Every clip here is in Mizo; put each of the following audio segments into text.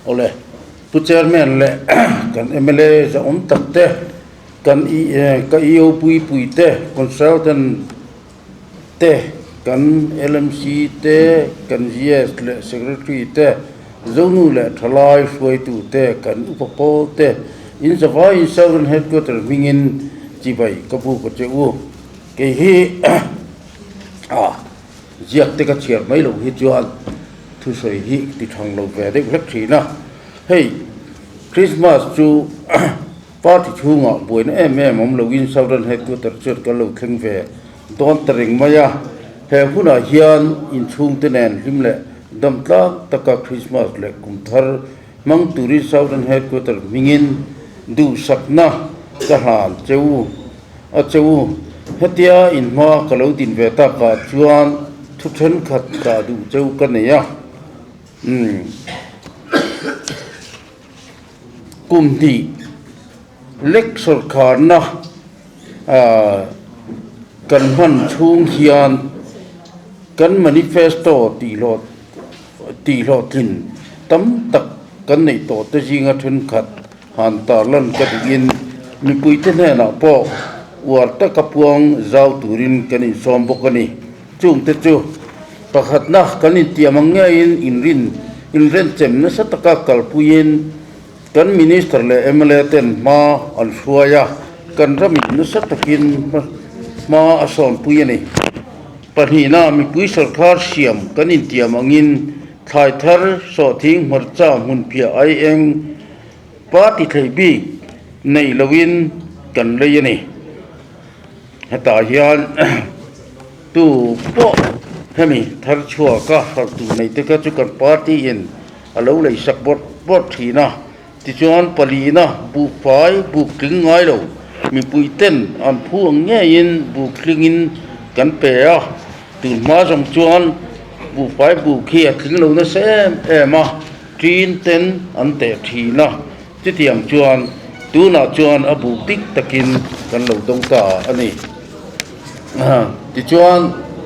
Awle, Pu Chairman leh kan mla zahawm tak te, kan ka EO pui pui te, Consultant te, kan LMC te, kan GS leh Secretary te, Zonu leh Thalai hruaitu te, kan upa pawl te, in zavaiin Southern Headquarter hmingin chibai ka buk a che u. Kei hi a ziak te ka chhiar mai loh hi chuan thusawi hi ti thang lo ve deuh hlek thin a. Hei Christmas chu party chhungah buaina em em awm loin Southern Headquarter chuan kan lo thleng ve dawn ta reng mai a. He hunah hian inchhungte nen hlim leh dam tlang taka Christmas leh kum thar hmang turin Southern Headquarter hmingin duhsakna ka hlan che u. A che u, hetia in hma ka lo din ve takah chuan thu thenkhat dah duh cheu ka nei a. Umm. Kum hnih lek sawrkharna kan hman chhung hian kan manifesto tihhlawh tihhlawhtlin tam tak kan neih tawh te zinga thenkhat Han tarlan ka duhin mipuite hnenah pawh uar taka puang zau turin kan insawm bawk a ni. Chungte chu pakhatna kan intiam ang ngeiin inrin inrenchem nasa taka kalpuiin kan Minister leh mla ten hma an hruai a, kan ramin nasa takin hma a sawnpui a ni. Pahnihna mipui sawrkar siam kan intiam angin Thlai thar sawhthing hmarcha hmunphiah ai eng party thlei bik nei loin kan lei a ni. Hetah hian tu pawh hemi thar chhuaka hralh tur nei te kha chu kan party in a lo lei sak bawrh bawrh thin a. Tichuan palina buhfai buk tling ngai lo mipui ten an phu ang ngeiin buk tlingin kan pe a, tun hma zawng chuan buhfai buk hi a tling lo nasa em em a, ṭin ten an teh ṭhin a, chutiang chuan tunah chuan a buk dik takin kan lo dawng ta a ni. Tichuan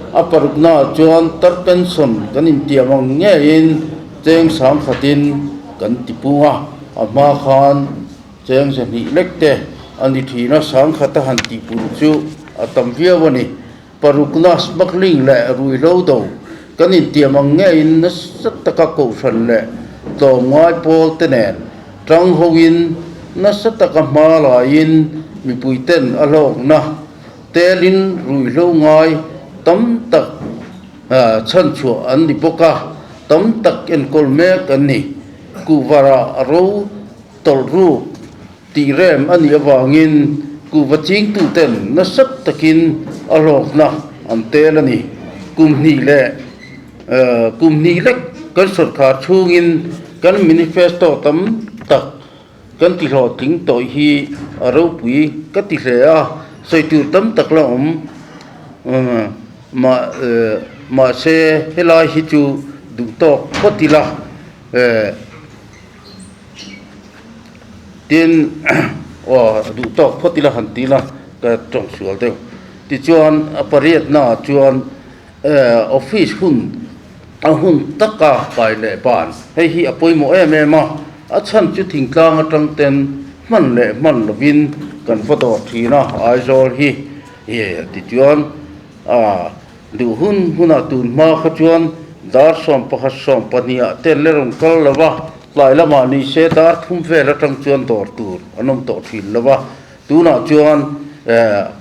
a paruknaah chuan tar pension kan intiam ang ngeiin cheng sangkhatin kan ti pung a, a hma khan cheng zahnih lek te a ni thin a, sangkhata han tih pun chu a tam viau a ni. Parukna smuggling leh ruihhlo do kan intiam ang ngeiin nasa taka kohhran leh tlawmngai pawl te nen tang hoin nasa taka hma laiin mipui ten a hlawkna telin ruihhlo ngai tam tak chhanchhuah an ni bawk a, tam tak enkawl mek an ni. Kuhvarah a ro tawlh ruk tih rem a nih avangin kuhva chingtuten nasa takin a hlawkna an tel a ni. Kum hnih leh kum hnih lek kan sawrkar chhungin kan manifesto tam tak kan ti hlawhtling tawh hi a ropui ka ti hle a, sawi tur tam tak la awm mah mahse helai hi chu duh tawk phawt ila. Tin, aw duh tawk phawt ila han ti ila ka tawng sual deuh. Tichuan a pariatnaah chuan office hun a hun taka kai leh ban hei hi a pawimawh em em a, a chhan chu thingtlang atang ten hman leh hman lovin kan va dawr thin a Aizawl hi tichuan a Duh hun hunah tun hma kha chuan dar 11 20 ah ten le rawn kal lo va, tlai lamah ni se dar thum vel atang chuan dawr tur an awm tawh thin lo va, tunah chuan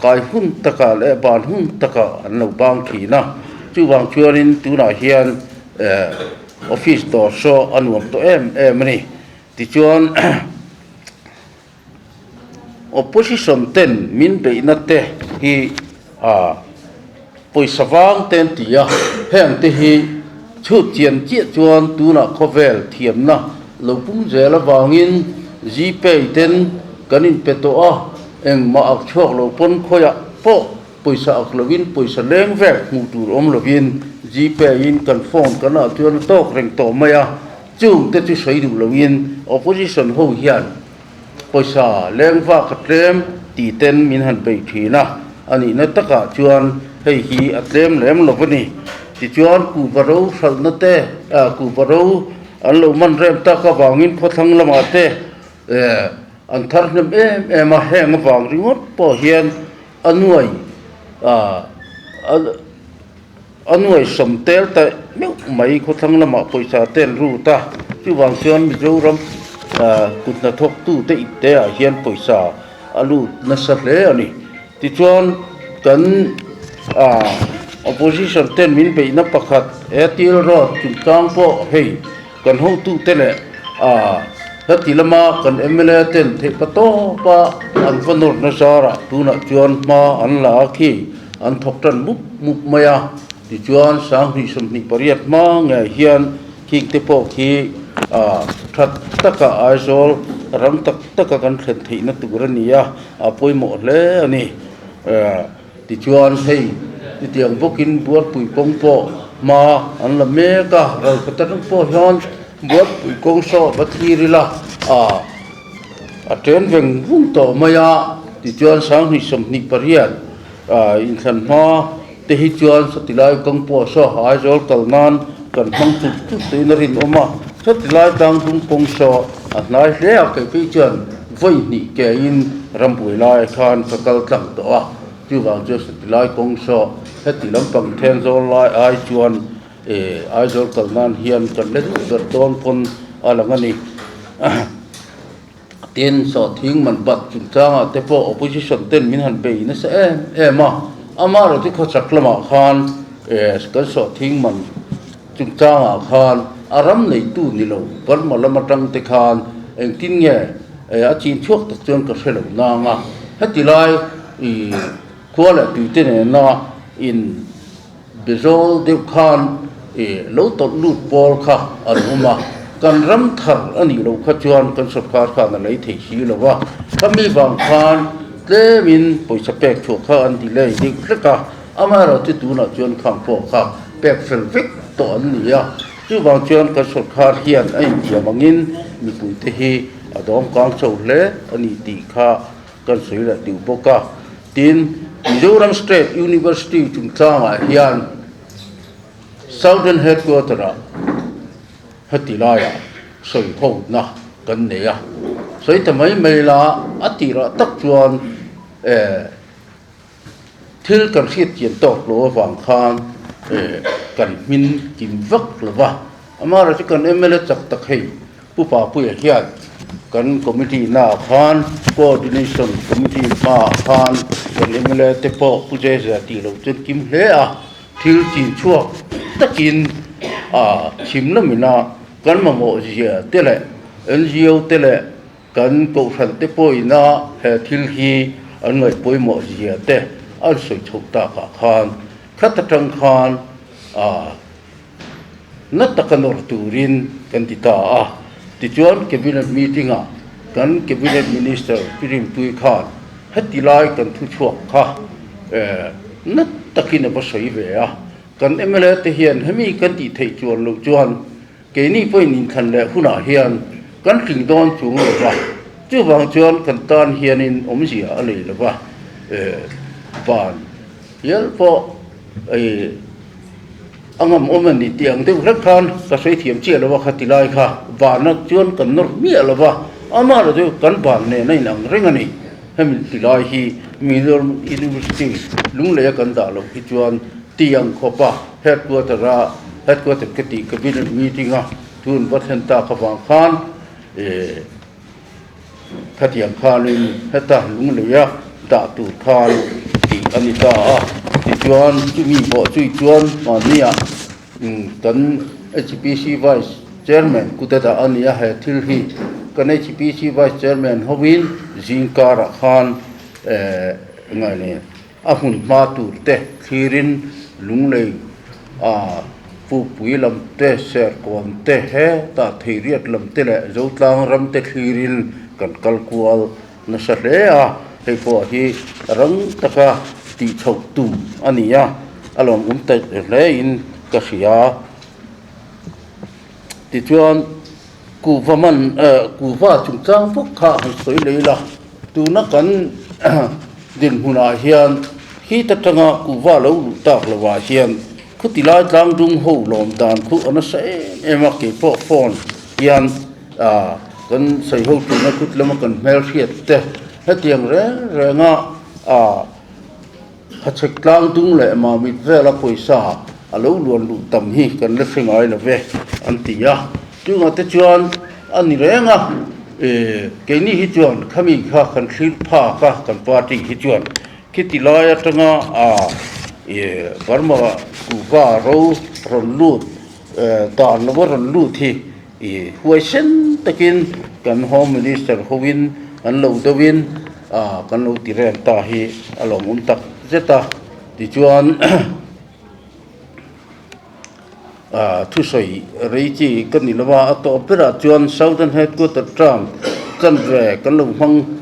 kai hun takah leh ban hun takah an lo bang thin a, chuvang chuanin tunah hian office dawr saw a nuam tawh em em a ni. Tichuan Opposition ten min beihna te hi a pawisa vang te an ti a, heng te hi chhut chian chiah chuan tunah khawvel thiamna lo pung zel avangin Gpay ten kan inpe tawh a, engmah ak chhuak lo pawn khawiah pawh pawisa ak lovin pawisa leng vek hmuh tur awm lovin Gpay in kan phone kan ah chuan a tawk reng tawh mai a, chung te chu sawi duh loin opposition ho hian Pawisa leng vak a tlem tih ten min han beih thin a, a nihna takah chuan hei hi a tlem lem lo a ni. Tichuan kuhva ro hralhna te, kuhva ro an lo man rem tak avangin khawthlang lamah te an thar hnem em em a, heng avang ringawt pawh hian a nuai a nuai sawm tel ta meuh mai khawthlang lamah pawisa te an rut a, chuvang chuan Mizoram kut hnathawktu te ipte ah hian pawisa a lut nasa hle a ni. Tichuan kan opposition ten min beihna pakhat he til road chungchang pawh hei kan hotute leh heti lama kan mla ten theihpa tawpa an va nawrna zarah tunah chuan hma an la a khi an thawk tan mup mup mai a. Tichuan 2028 hma ngei hian khing te pawh khi that taka Aizawl ram tak taka kan thlen theihna tur a ni a. A pawimawh hle a ni. Tichuan hei chutiang bawkin Buarpui kawng pawh hma an la mek a, ralkhat atang pawh hian Buarpui kawng saw va thlir ila a a chen veng vung tawh mai a. Tichuan 2028 inthlan hma te hi chuan satilai kawng pawh saw Aizawl kal nan kan hmang chut chut tuin a rinawm a, satilai tlangdung kawng saw a hnai hle a, kei phei chuan vawi hnih kein rambuai lai khan ka kal tlang tawh a, chuvang chuan satilai kawng saw heti lampang Thenzawl lai ai chuan Aizawl kal nan hian kan la duh ber dawn pawn a lang a ni. Tin, sawhthing man bat chungchangah te pawh opposition ten min han bei nasa em em a, amaherawh chu khawchhak lamah khan kan sawhthing man chungchangah khan a ram neitu ni lo Burma lam atang te khan engtin nge a chin chhuak tak chuan ka hre lo nang a, heti lai khua leh tuite nena in Bizawl deuh khan i lo tawlh lut pawl kha an awm a, kan ram thar a nih loh kha chuan kan sorkar khan a lei thei si lo va, khami vang khan tlemin pawisa pek chhuah kha an delay deuh hlek a, amaherawh chu tunah chuan khang pawh kha pek fel vek tawh an ni a, chuvang chuan kan sorkar hian a intiam angin mipuite hi a dawmkang chho hle a ni tih kha kan sawi leh duh bawk a. Tin, Mizoram State University chungchangah hian Southern Headquarter-ah heti laiah sawi hona kan nei a. Sawi ta mai mai la, a tirah tak chuan eh thil kan hriat chian tawk lo avang khan eh kan hmin kim vak lo va. Amaherawhchu kan mla chak tak hei Pu Papuia hian kan committee naah khan coordination committee hmaah khan kan mla te pawh Pu Jezea tih loh chuan kim hle a, thil chin chhuak takin a chhim lamina kan mamawh zia te leh ngo te leh kan kohhran te pawhina he thil hi an ngaih pawimawh zia te an sawi chhoh takah khan khat atang khan a Na taka nawr turin kan ti ta a. Tichuan Cabinet meeting-ah kan Cabinet Minister Pi Rinpui khan heti lai kan thu chhuak kha na takin a va sawi ve a. Kan mla te hian hemi kan tih theih chuan loh chuan keini pawhin inthlan leh hunah hian kan tling dawn chung lo va, chuvang chuan kan tan hianin awmzia a nei lo va, van hial pawh A ngam awm a ni tih ang deuh hlek khan ka sawi thiam chiah lo a kha ti lai kha vana chuan kan nawr miah lo va, amah erawh chu kan van nen a inang reng a ni. Hemi ti lai hi Mizoram University Lunglei a kan dah loh hi chuan tiang khawpa headquarter a headquarter ka tih cabinet meeting a thu an va thlen tak avang khan eh Khatiang khanin heta lungleia dah tur khan tih a ni ta a, tichuan chumi pawh chui chuan mahniah kan HPC Vice Chairman kuta dah a ni a, he thil hi kan HPC Vice Chairman hovin zingkarah khan enga ni A hmun hma tur te thlirin lunglei a pukpui lam te, serkawn te, hetah theiriat lam te leh Zotlang ram te thlirin kan kal kual nasa hle a, hei pawh hi rang taka tih chhoh tum a ni a, a lawmawm ta hle in ka hria. Tichuan kuhva man kuhva chungchang bawk kha han sawi lei la, tuna kan dinhmunah hian hit atanga kuhva lo luh tak lovah hian. Khuti lai tlang dung ho lawm dan khu a nasa em em a, keipawh phone hian ah kan sawi ho tuna khut lama kan hmelhriat te hetiang reng reng a ah Hachhek tlang dung leh mamit vela pawisa a lo luan luh tam hi kan la hre ngai lo ve an ti a, chungah te chuan a ni reng a, keini hi chuan khami kha kan thlir phak a kan party hi chuan khiti lai atanga Burma kuhva ro rawn lut dan lova rawn lut hi huaisen takin kan Home Minister hoin an lo deuhin kan lo ti reng ta hi a lawmawm tak zet a tichuan Thusawi rei chi ka ni lo a, a tawp berah chuan Southern Headquarter term chanve kan lo hmang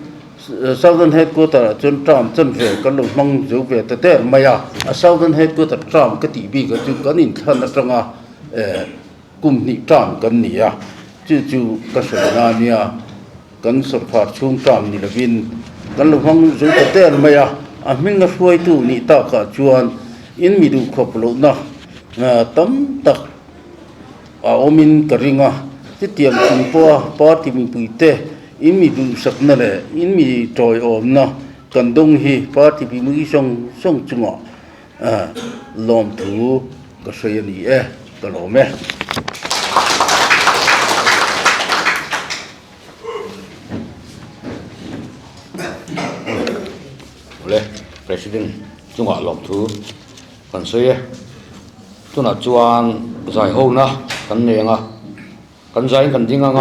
Southern Headquarter ah chuan term chanve kan lo hmang zo ve ta der mai a, a Southern Headquarter term ka tih bik ah chu kan inthlan atanga kum hnih term kan ni a, chu chu ka sawi na nia. Kan sawrkar chhung term ni lovin kan lo hmang zo ta der mai a, a hminga hruaitu nih takah chuan in mi duh khawp lohna tam tak a awmin ka ring a. Chutiang chung pawha party mipuite in mi duhsakna leh in mi tawiawmna kan dawng hi party mipui zawng zawng chungah lawmthu ka sawi a ni e, ka lawm e. Awle, President chungah lawmthu kan sawi e. Tunah chuan zai hona kan nei ang a, kan zaiin kan ding ang a.